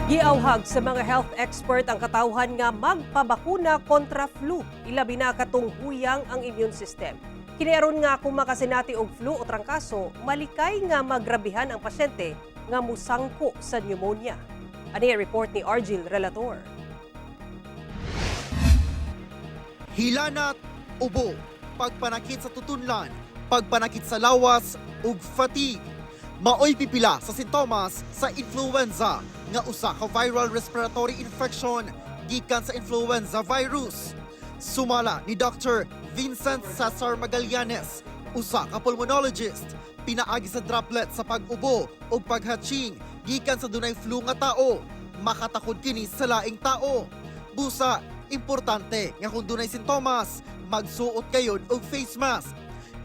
Giawhag sa mga health expert ang katawhan nga magpabakuna kontra flu, ilabi na katong huyang ang immune system. Kini aron nga kung makasinati og flu o trangkaso, malikay nga magrabihan ang pasyente nga musangko sa pneumonia. Ani ang report ni Argil Relator. Hilanat, ubo, pagpanakit sa tutunlan, pagpanakit sa lawas ug fatigue. Maoy pipila sa sintomas sa influenza nga usa ka viral respiratory infection gikan sa influenza virus. Sumala ni Dr. Vincent Cesar Magallanes, usa ka pulmonologist, pinaagi sa droplet sa pag-ubo ug paghatsing gikan sa dunay flu nga tao, makatakod kini sa laing tao. Busa, importante nga kung dunay sintomas, magsuot gayod og face mask.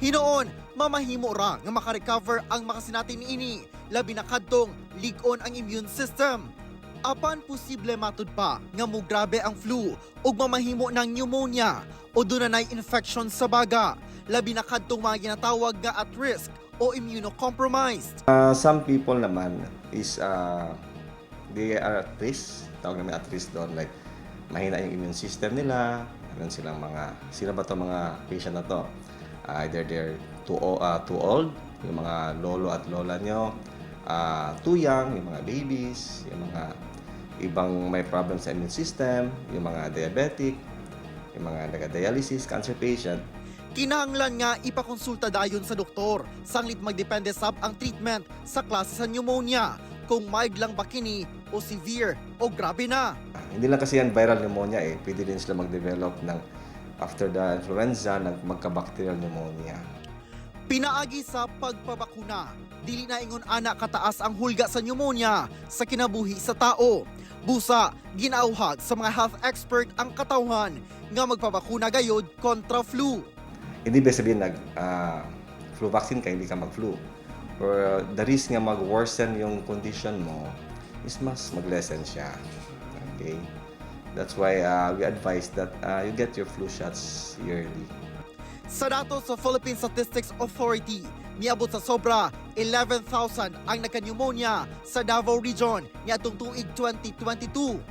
Hinuon, mamahimo ra nga makarecover ang makasinati niini, labi na kadtong lig-on ang immune system. Apan posible matud pa nga mugrabe ang flu ug mamahimo ng pneumonia o dunay infection sa baga, labi na kadtong mga ginatawag nga at risk o immunocompromised. Some people naman is they are at risk. Tawag namin at risk doon. Like, mahina yung immune system nila. Meron silang mga, sino ba to mga patient na to? Either they're too old, yung mga lolo at lola nyo, too young, yung mga babies, yung mga ibang may problem sa immune system, yung mga diabetic, yung mga nagka-dialysis, cancer patient. Kinahanglan nga ipakonsulta dayon sa doktor sanglit magdepende sab ang treatment sa klase sa pneumonia, kung mild lang ba kini o severe o grabe na. Hindi lang kasi yan viral pneumonia eh. Pwede din sila mag-develop ng after the influenza, ng magka-bacterial pneumonia. Pinaagi sa pagpabakuna, dili na ingon ana kataas ang hulga sa pneumonia sa kinabuhi sa tao. Busa, ginauhag sa mga health expert ang katawhan nga magpabakuna gayod kontra flu. Hindi ba sabihin nag flu vaccine ka, hindi ka mag-flu. Or the risk nga mag-worsen yung condition mo is mas mag-lessen siya. Okay? That's why we advise that you get your flu shots yearly. Sa datos sa Philippine Statistics Authority, niabot sa sobra 11,000 ang nagka-pneumonia sa Davao Region niadtong tuig 2022.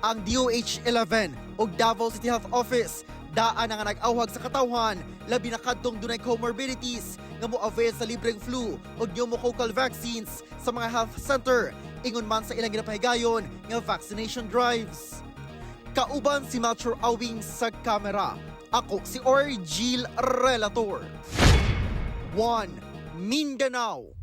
Ang DOH 11 ug Davao City Health Office daan na nga nag-awhag sa katawhan, labi na kadtong dunay comorbidities, nga mo-avail sa libreng flu ug pneumococcal vaccines sa mga health center, ingon man sa ilang ginapahigayon nga vaccination drives. Kauban si Melchor Awing sa kamera. Ako si Orgil Relator. 1 Mindanao.